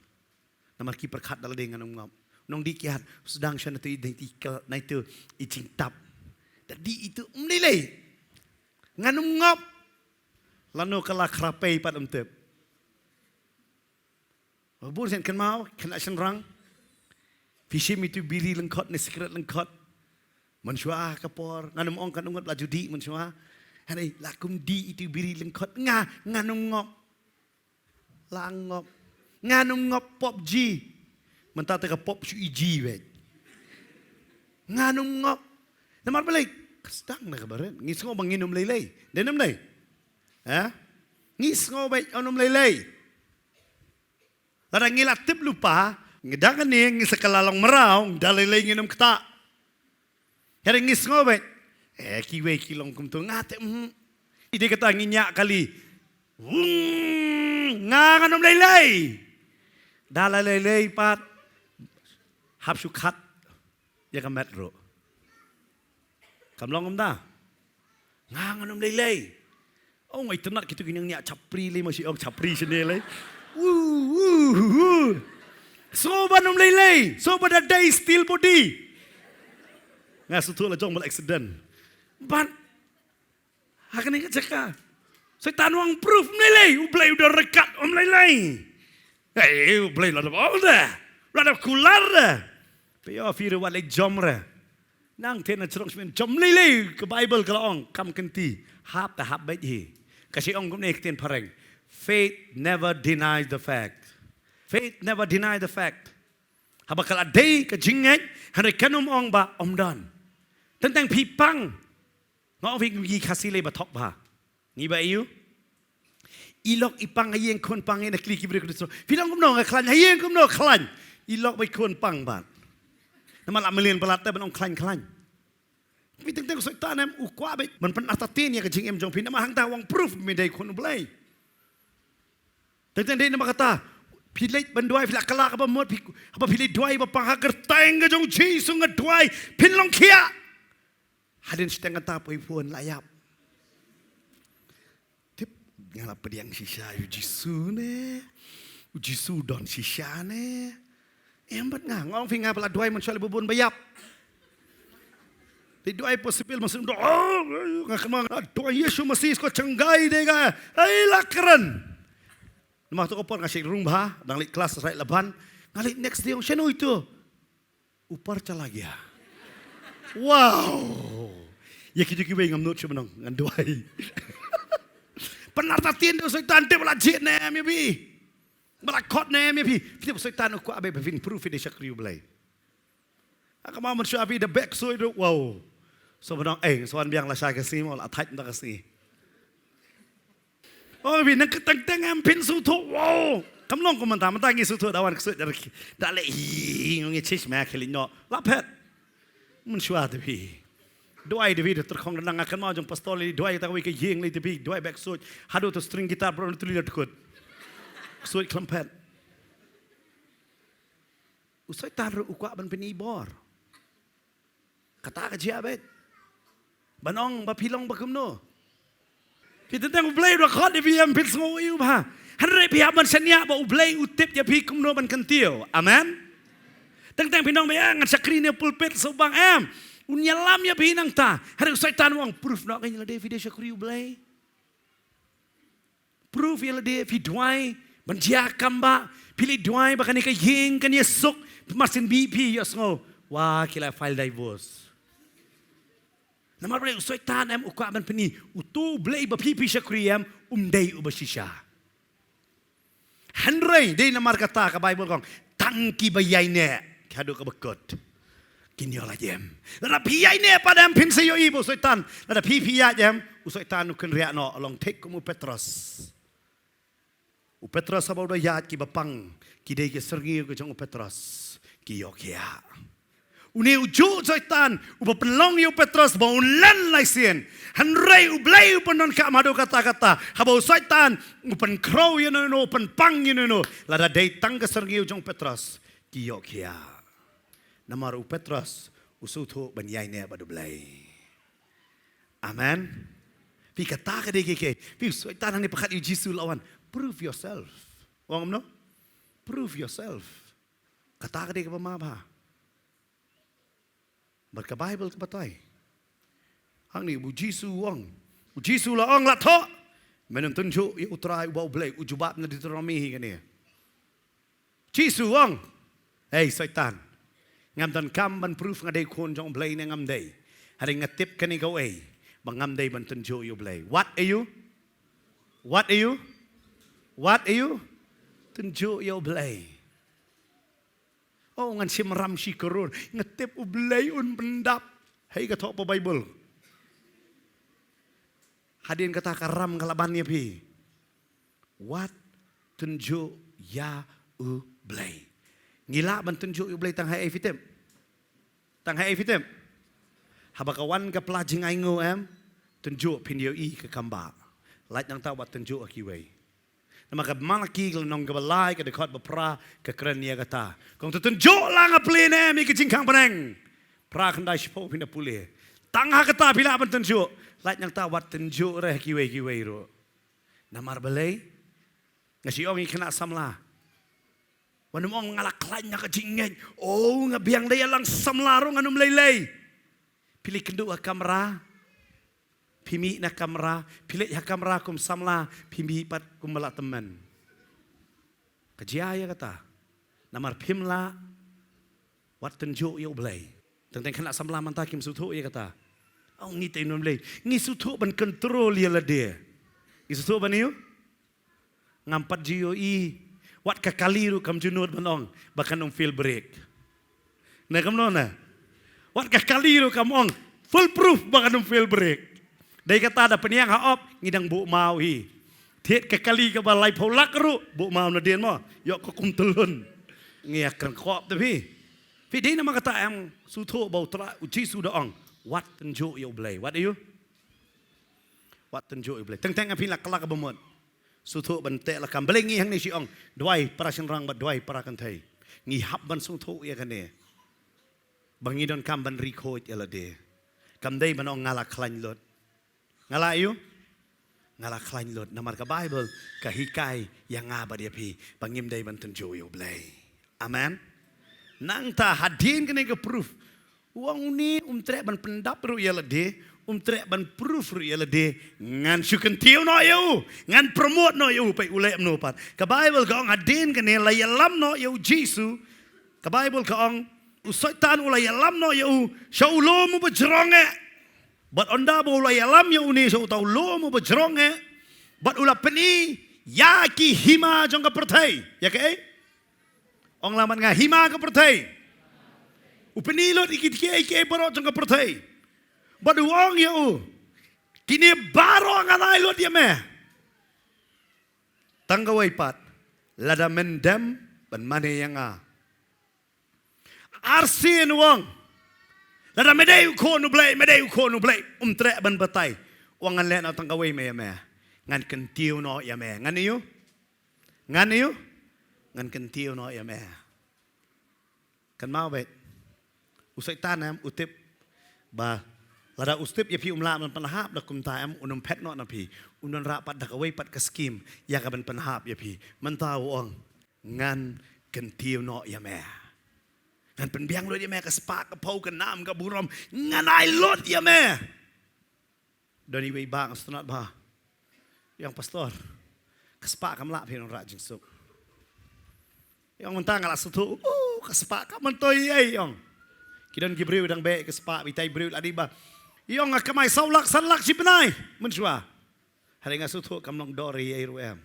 Namar ki pyrkhat da lade ngan ym ngop. Nongdih kiad sdang sha na tu i dei ti kel na itu i jingtap. Da dih itu ym lei lei. Ngan ym ngop. Lano ka la khrape pat ym tip. Ba bun sien kynmaw, khynnah shynrang. Phi shim itu biri lyngkot ne sikret lyngkot. Mynshuwa ka por, ngan ym ong kan ong ngut la ju dih mynshuwa. Hynrei la kum dih itu biri lyngkot nga, ngan ym ngop. La ngop. Ngan ym ngop pop ji. Mynta te ka pop shu i ji beit. Ngan ym ngop. Namar balei? Ka sdang na ka barit. Ngi sngew ba ngin ym lei lei. Dei ne ym dei? Ha? Ngi sngew beit un ym lei lei. Lada ngi la tip lypa, ngi dang kane ngi sa kylla long mraw, da lei lei ngin ym ktah. Hynrei ngi sngew beit. Eh, kiwei ki long kumto nga te, mm. I dei kata ngi ñiah kali. Wung, nga ngan ym lei lei. Da la lei lei pat. Hap shu khat ïa ka met ruh. Kam long kumta. Nga ngan ym lei lei. Oh, nga itynnad kito ki nongñiah chapri lei, ma shi ong chapri shane lei. Woo, woo, woo. Sngew ban ym lei lei. Sngew ba da dei steel body. Nga sngewthuh la jong ba la accident. But ha kane ka jaka, Soitan u ong proof ym lei lei, U Blei u da ryngkat, ym lei lei. Hei, U Blei la dep ong de, la dep kular de. Phi ïoh phi ruh wat leit jom re. Nang te na jrong shmen jom lei lei, ka Baibl ka la ong, kam kynti, hap te hap beit hi. Ka shi ong kumne ktien phareng. Faith never denies the fact. Faith never denies the fact. Haba ka la dei ka jingngeit, hynrei kan ym ong ba ym don. Teng teng phi pang. Nga ong phi ngi Khasi lei ba thok bha. Ngi ba ïoh. I lok i pang ha ïing khun pang ïa na kli ki briew ki dusno. Phi long kumno nga khlaiñ ha ïing kumno khlaiñ. I lok ba i khun pang bad. Namar la mlien palat te ban ong khlaiñ khlaiñ. Phi teng teng u Soitan em u kwah bad ban pynartatien ïa ka jingim jong phi namar hangta u ong proof me dei khun U Blei. Teng teng dei namar kata phi leit ban duwai phi la kylla kaba mut phi haba phi leit duwai ba pang ha kyrteng ka jong U Jisu nga duwai phin long khiah. Hadien shiteng kata poi phone la ïap. Tip nga la pdiang shisha ïa U Jisu ne. U Jisu don shisha ne. Em bad nga nga ong phi nga ba la duwai mynshuwa lei bun ba ïap. Dei duwai possible masih ong oh nga kynmaw nga duwai Yeshu Masih ko changgai dei nga. Ai la kren. Namar tu ko por nga shait rung bha dang leit klas shait laban. Nga leit next day ong shano itu. Upar chala gya. Wow. Ïa ki jong kiwei ngam nud shuh ban ong ngan duwai. Pynartatien da u Soitan te ba la jied ne em ïa phi. Ba la khot ne em ïa phi. Phi te u Soitan u kwah ba phin proof phi dei shakri U Blei. Ka ma mynshuwa phi da beh ksuid ruh wow. So ban ong eh so wan biang la shai ka sngi mo la thait da ka sngi. Oh phi nang ka teng teng em phin sngewthuh wow. Kam long kum mynta mynta ngi sngewthuh da wan ksuid da rki da leh hi ngi chis ma khliñ noh la phet. Mynshuwa te phi. Duwai te phi da tyrkhong da nang akan ma jong pastor lei duwai ta wei ka ïing lei te phi duwai beh ksuid. Haduh tu string guitar bro tu lei da tkut. Ksuid khlem phet. U Soitan ruh u kwah ban pyni bor. Kata ka jia bad. Ban ong ba phi long ba kumno. Phi teng teng U Blei u da khot ïa phi em phi sngew ïa u bha. Hynrei phi hap ban shaniah ba U Blei u tip ïa phi kumno ban kyntiew. Amen. Teng teng phi nong ba ïa ngan shakri ne pulpit shu bang em. Un ïalam ïa phi nangta. Hynrei u Soitan u ong proof noh ka ïa lade phi dei shakri U Blei. Proof ïa lade phi duwai ban jia kam ba phi leit duwai ba kane ka ïing kan ïasuk. Marsien bi phi ïohsngew wa ki la file divorce. Namar balei u Soitan em u kwah ban pyni utu U Blei ba phi phi shakri em um dei uba shisha. Hynrei dei namar kata ka Baibl ka ong tang kiba ïaineh ki haduh kaba kut. Kin ïoh lait em. Lada phi ïaineh pat em phin sa ïohi ba u Soitan. Lada phi phi ïaid em u Soitan u kynriah noh long thik kum u Petros. U Petros haba u da ïaid kiba pang ki dei ki syrngiew ki jong u Petros ki ïoh khiah. Une u juh u Soitan uba pynlong ïa u Petros ba un len lai sien. Hynrei U Blei u pyndonkam haduh katta katta haba u Soitan u pynkhraw ïa no ïa no u pynpang ïa no ïa no. Lada dei tang ka syrngiew jong u Petros ki ïoh khiah. Namar u Petros u sngewthuh ban ïaineh bad U Blei. Amen. Phi kata ka dei ka ka phi u Soitan hangne pyrkhat ïa u Jisu la wan. Prove yourself. Ong kumno? Prove yourself. Kata ka dei kaba ma bha. Bad ka Baibl ka batai. Hangne u Jisu u ong. U Jisu la ong la thoh. Men ym tynjuh ïa U Trai uba U Blei u jubab na Deuteronomy hi kane. Jisu u ong. Hei Soitan. Ngam donkam ban proof nga dei khun jong U Blei ne ngam dei. Hynrei nga tip kane kawei ba ngam dei ban tynjuh ïa U Blei. Wat ïa u? Wat ïa u? Wat ïa u? Tynjuh ïa U Blei. Oh ngan shim ram shi klur. Nga tip U Blei un pyndap. Hei ka thoh pa Baibl. Hadien kata ka ram ka la ban ïa phi. Wat tynjuh ïa U Blei. Ngi lah ban tynjuh ïa U Blei tang ha ei phi tip? Tang ha ei phi tip? Haba ka wan ka pla jingainguh em tynjuh phin ïohi ka kam ba. Lait nangta wat tynjuh ha kiwei. Namar ka Malaki ka lynnong kaba lai ka dkhot ba phra ka kren ïa kata. Kong to tynjuh lang ha pli ne em ïa ka jingkhang bneng. Phra khyndai shiphew phin da pule. Tang ha kata phi lah ban tynjuh. Lait nangta wat tynjuh re ha kiwei kiwei ruh. Namar balei? Nga shu ong ïa ki khynnah samla. Wat nym ong nga la khlaiñ na ka jingngeit. Oh nga biang da ïalang samla ruh ngan ym lei lei. Phi leit kynduh ha kamra. Phi mih na kamra. Phi leit ha kamra kum samla. Phi mih pat kum ba la tymmen. Ka jia ïa kata. Namar phim lah. Wat tynjuh ïa U Blei. Teng teng khynnah samla mynta kim sngewthuh ïa kata. Oh ngi te ym lei. Ngi sngewthuh ban control ïa lade. Ngi sngewthuh ban ïa u? Ngam pat ju ïohi. Wat ka kali ruh kam ju nud ban ong ba kan ym fail brake. Ne kam no ne? Wat ka kali ruh kam ong full proof ba kan ym fail brake. Dei kata da pynïang ha op, ngi dang buh maw hi. Thied ka kali kaba laiphew lak ruh, buh maw nadien mo. Ïoh ka kum tylun. Ngi ïa kren kop te phi. Phi dei namar kata em sngewthuh ba u Trai, u Jisu da ong. Wat tynjuh ïa u Blei. Wat ïa u. Wat tynjuh ïa u Blei. Teng teng phi la kylla kaba mut. Sngewthuh ban teh lakam. Balei ngi hangne shi ong. Duwai para shynrang bad duwai para kynthei. Ngi hap ban sngewthuh ïa kane. Ba ngi donkam ban ri khuid ïa lade. Kam dei ban ong nga la khlaiñ lut. Nga la ïa u? Nga la khlaiñ lut. Namar ka Baibl ka hikai ïa nga bad ïa phi ba ngim dei ban tynjuh ïa u Blei. Amen. Nangta hadien kane ka proof. U ong une um treh ban pyndap ruh ïa lade, um treh ban proof ruh ïa lade, ngan shu kyntiew noh ïa u, ngan promote noh ïa u, peit u leh kumno pat. Ka Baibl ka ong hadien kane la ïalam noh ïa u Jisu. Ka Baibl ka ong u Soitan u la ïalam noh ïa u sha u lum uba jrong eh. Bad ynda ba u la ïalam ïa une sha uta u lum uba jrong eh, bad u la pyni ïa ki hima jong ka pyrthei. Ïa kaei? Ong lang bad nga, hima ka pyrthei. U pyni lut ïa ki, kiei kiei baroh jong ka pyrthei. Bad u ong ïa u, kine baroh ngan ai lut ïa me. Tang kawei pat, lada men dem ban mane ïa nga. Arsien u ong, lada me dei u Khun u Blei, me dei u Khun u Blei, um treh ban batai. U ong ngan leh noh tang kawei me ïa me. Ngan kyntiew noh ïa me. Ngan ïa u? Ngan ïa u? Ngan kyntiew noh ïa me. Kynmaw beit. U Soitan em u tip ba lada u tip ïa phi um lah ban pynhap da kumta em, un ym phet noh na phi. Un wanrah pat da kawei pat ka skim ïa ka ban pynhap ïa phi. Mynta u ong, ngan kyntiew noh ïa me. Ngan pynbiang lut ïa me, ka spah ka phew, ka nam ka burom, ngan ai lut ïa me. Don iwei i bah nga sngewtynnat bha. I ong, pastor, ka spah kam lah phi wanrah jingsuk. I ong, mynta nga la sngewthuh, uh, ka spah kam myntoi ei, i ong. Ki don ki briew dang beh ka spah, bad itai briew la dei ba, i ong, nga kamai saw lak san lak shi bnai mynshuwa. Hynrei nga sngewthuh kam long dor ei ei ruh em.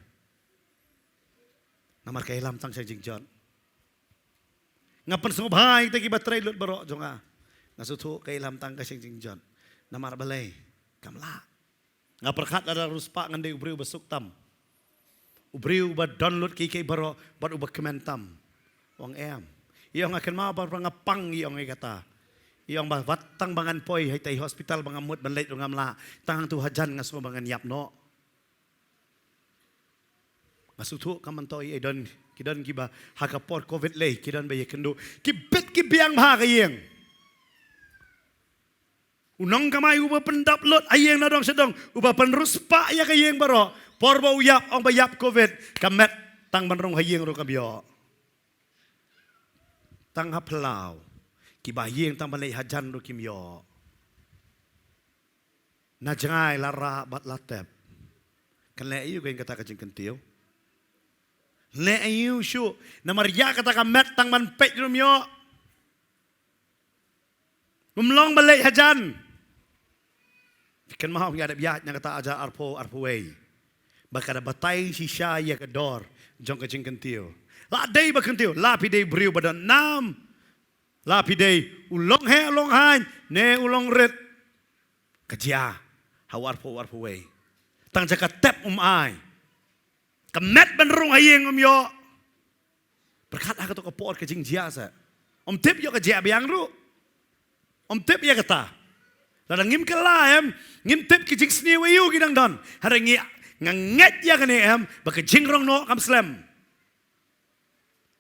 Namar ka ïalam tang sha jingjot. Nga pynsngewbha ïa kita kiba trei lut baroh jong nga. Nga sngewthuh ka ïalam tang ka sha jingjot. Namar balei? Kam lah. Nga pyrkhat lada riewspah ngan dei u briew ba suk tam, u briew ba don lut kiei kiei baroh bad uba kmen tam. Ong em. I ong, nga kynmaw ba nga pang, i ong, ïa kata. I ong ba wat tang ba ngan poi ha itei hospital ba nga mut ban leit ruh ngam lah. Tang hangtu hajan nga sngew ba ngan ïap noh. Nga sngewthuh kam myntoi ei, don ki, don kiba ha ka por covid lei ki don ba ïakynduh, ki bit ki biang bha ha ka ïing. U nongkamai uba pyndap lut ha ïing na dong sha dong, uba pynriewspah ïa ka ïing baroh, por ba u ïap, ong ba ïap covid, ka met tang ban rung ha ïing ruh kam ïoh. Tang ha phyllaw, kiba ha ïing tang ban leit hajan ruh kim ïoh. Na jngai la rah bad la tep. Kan leh aïu kein kata ka jingkyntiew? Leh aïu shuh? Namar ïa kata ka met tang ban peit ruh ym ïoh. Um long ba leit hajan. Kynmaw nga dep ïaid na kata hajar arphew arphew wei, ba ka da batai shisha ïa ka dor jong ka jingkyntiew. La dei ba kyntiew, la phi dei briew ba don nam, la phi dei u long heh u long haiñ ne u long rit, ka jia ha u arphew arphew wei. Tang ja ka tep um ai. Ka met ban rung ha ïing um ïoh. Pyrkhat ha kato ka por ka jingjia sa. Um tip ïoh ka jia biang ruh. Um tip ïa kata. Lada ngim kylla em, ngim tip ki jingsniew aïu ki dang don. Hynrei ngi, nga ngeit ïa kane em, ba ka jingrong noh kam slem.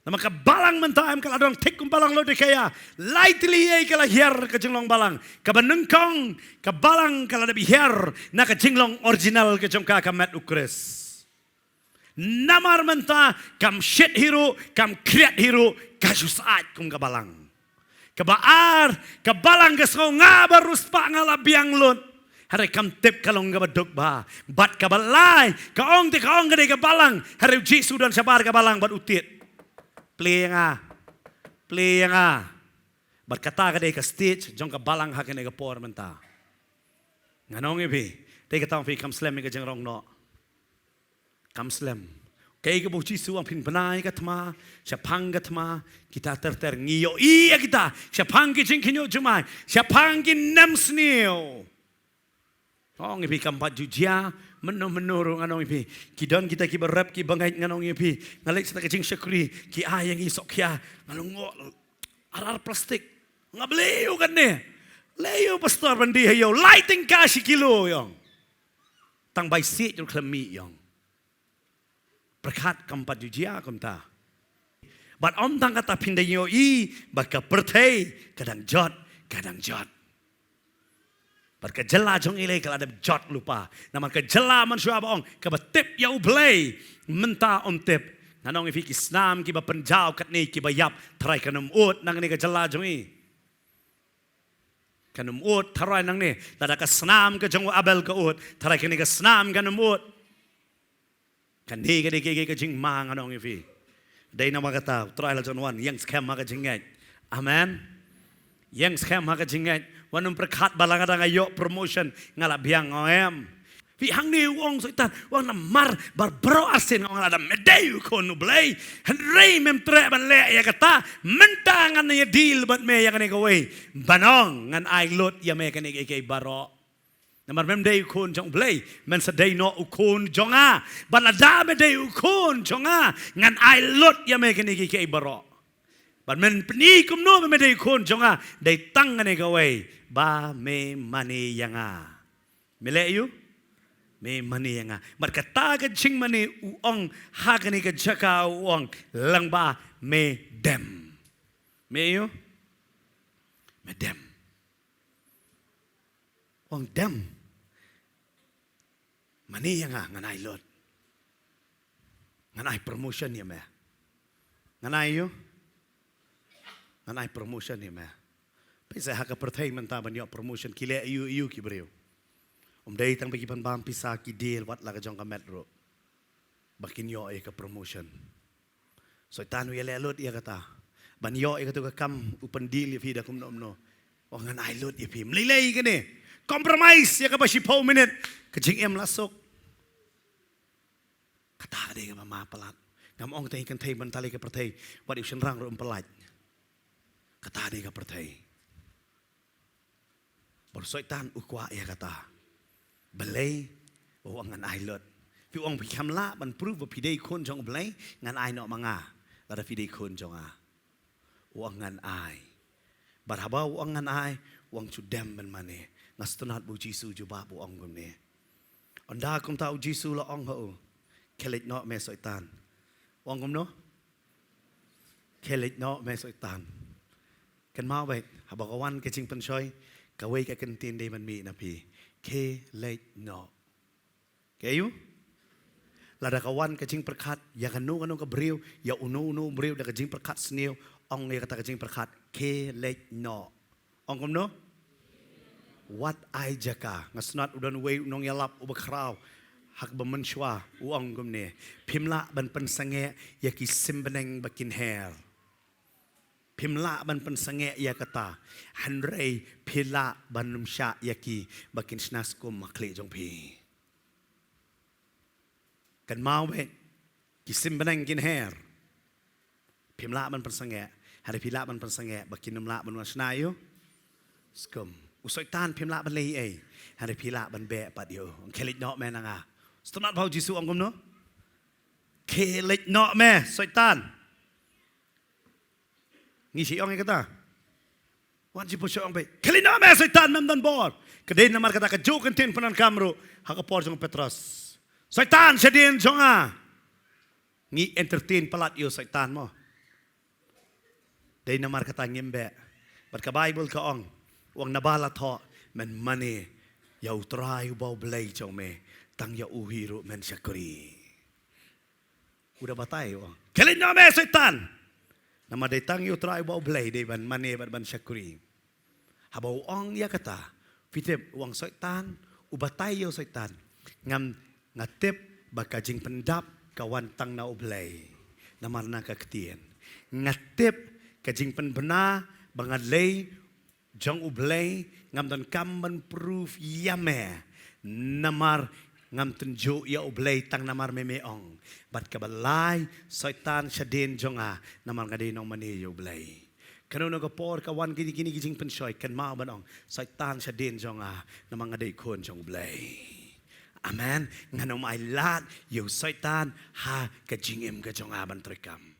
Namar ka balang mynta em ka la don thik kum balang Laodikaïa. Lai tylli ei ka la hiar ka jinglong balang. Kaba nyngkong, ka balang ka la dep hiar na ka jinglong original ka jong ka, ka met u Khrist. Namar mynta kam shit hi ruh, kam khriat hi ruh, ka shu syaid kum ka balang. Kaba ar, ka balang ka sngew nga ba riewspah nga la biang lut. Hynrei kam tip ka long kaba duk bha. Bad kaba lai, ka ong te ka ong ka dei ka balang. Hynrei u Jisu don shabar ka balang bad u tied. Plie ïa nga. Plie ïa nga. Bad kata ka dei ka stage jong ka balang ha kane ka por mynta. Ngan ong ïa phi, te kata ong phi kam slem ïa ka jingrong noh. Kam slem. Kaei kaba u Jisu u ong phin bna ïa ka thma shaphang ka thma, kita ter ter ngi ïohi ïa kita shaphang ki jingkhynñiuh jumai, shaphang ki nemsniew. Ong ïa phi kam pat ju jia mynno mynno ruh, ngan ong ïa phi. Ki don kita kiba rep kiba ngeit, ngan ong ïa phi. Nga leit sha ka jingshakri, ki ai ïa ngi sohkhia, nga long ngo arar plastik. Nga blei u katne. Lei u pastor ban die ha ïew lai tyngka shi kilo ïong. Tang bai siej ruh khlem mih ïong. Pyrkhat kam pat ju jia kumta. Bad ym tang kata, phin da ïohi ba ka pyrthei ka dang jot, ka dang jot. Bad ka jylla jong ngi lei ka la dep jot lypa. Namar ka jylla mynshuwa ba ong kaba tip ïa U Blei mynta ym tip. Ngan ong ïa phi, ki snam kiba pynjaw katne kiba ïap, tharai kan ym ud na kane ka jylla jong ngi. Kan ym ud tharai nangne, lada ka snam ka jong u Abel ka ud, tharai kane ka snam kan ym ud. Kane ka dei ka, ka, ka jingma, ngan ong ïa phi. Dei namar kata U Trai la jan wan, ïeng skhem ha ka jingngeit. Amen. Ïeng skhem ha ka jingngeit. Wat nym pyrkhat ba lada nga ïoh promotion nga la biang, ong em. Phi, hangne u ong Soitan, u ong namar baroh arsien nga ong lada me dei u Khun U Blei, hynrei mem treh ban leh ïa kata, mynta ngan ïa deal bad me ïa kane kawei. Ban ong ngan ai lut ïa me kane kaei kaei baroh. Namar mem dei u Khun jong U Blei, men sa dei noh u khun jong nga. Bad lada me dei u khun jong nga, ngan ai lut ïa me kane kaei kaei baroh. Bad men pyni kumno ba me dei u khun jong nga, dei tang kane kawei, ba me mane ïa nga. Me leh aïu? Me mane ïa nga. Bad kata ka jingmane u ong ha kane ka jaka u ong lyngba me dem. Me aïu? Me dem. U ong dem. Mane ïa nga, ngan ai lut. Ngan ai promotion ïa me. Ngan ai aïu? Ngan ai promotion ïa me. Phi sa ha ka pyrthei mynta ban ïoh promotion ki leh aïu aïu ki briew. Ym dei tang ba ki pynbam pisa, ki deal wat la ka jong ka met ruh ba kin ïoh ïa ka promotion. Soitan u ïaleh lut ïa kata. Ban ïoh ïa katu ka kam u pyndeal ïa phi da kumno kumno. U ong ngan ai lut ïa phi. Mlei lei kane. Compromise ïa kaba shiphew minit. Ka jingim la suk. Kata ka dei kaba ma palat. Ngam ong tang ïa ka kynthei, ban tali ka pyrthei. Wat ïa u shynrang ruh ym palat. Kata ka dei ka pyrthei. Bad u Soitan u kwah ïa kata. Balei? U ong ngan ai lut. Phi ong phi kam lah ban prove ba phi dei khun jong U Blei, ngan ai noh ma nga. Lada phi dei khun jong nga. U ong ngan ai. Bad haba u ong ngan ai, u ong shu dem ban mane. Nga sngewtynnat ba U Jisu jubab u ong kumne. Ynda kumta U Jisu la ong ha u, khie leit noh me Soitan. U ong kumno? Khie leit noh me Soitan. Kynmaw beit, haba ka wan ka jingpynshoi, kawei ka kyntien dei ban mih na phi. Khie leit noh. Khie aïu? Lada ka wan ka jingpyrkhat ïa kano kano ka briew, ïa uno uno u briew da ka jingpyrkhat sniew, ong ïa kata ka jingpyrkhat, khie leit noh. Ong kumno? Wat ai jaka. Nga sngewtynnat u don uwei u nongïalap uba khraw ha kaba mynshuwa, u ong kumne. Phim lah ban pynsangeh ïa ki sim bneng ba kin her. Phim lah ban pynsangeh ïa kata. Hynrei phi lah ban ym shah ïa ki ba kin shna skum ha khlieh jong phi. Kynmaw beit, ki sim bneng kin her. Phim lah ban pynsangeh, hynrei phi lah ban pynsangeh ba kin ym lah ban wan shna ïa u skum. U Soitan phim lah ban leh ei, hynrei phi lah ban beh pat ïa u. Khie leit noh me na nga. Sngewtynnat ba U Jisu u ong kumno? Khie leit noh me Soitan. Ngi shu ong ïa kata. Wan shu pynshong beit. Khie leit noh me Soitan, mem don bor. Ka dei namar kata kajuh ka ktien pyndonkam ruh ha ka por jong u Petros. Soitan shadien jong nga. Ngi entertain palat ïa u Soitan mo. Dei namar kata ngim beh. Bad ka Baibl ka ong, u ong naba la thoh, men mane ïa U Trai uba U Blei jong me, tang ïa u hi ruh men shakri. U da batai, u ong, khie leit noh me Soitan. Namar dei tang ïa U Trai uba U Blei dei ban mane bad ban shakri. Haba u ong ïa kata, phi tip, u ong Soitan, u batai ïa u Soitan. Ngam, nga tip ba ka jingpyndap ka wan tang na U Blei. Namar na ka ktien. Nga tip ka jingpynbna ba nga dei jong U Blei, ngam donkam ban prove ïa me. Namar ngam tynjuh ïa U Blei, tang namar me me ong. Bad kaba lai, Soitan shadien jong nga, namar nga dei nongmane ïa U Blei. Kano kano ka por ka wan kine kine ki jingpynshoi, kynmaw ban ong, Soitan, shadien jong nga, namar nga dei khun jong U Blei. Amen. Ngan ym ai lad ïa u Soitan ha ka jingim ka jong nga ban treikam.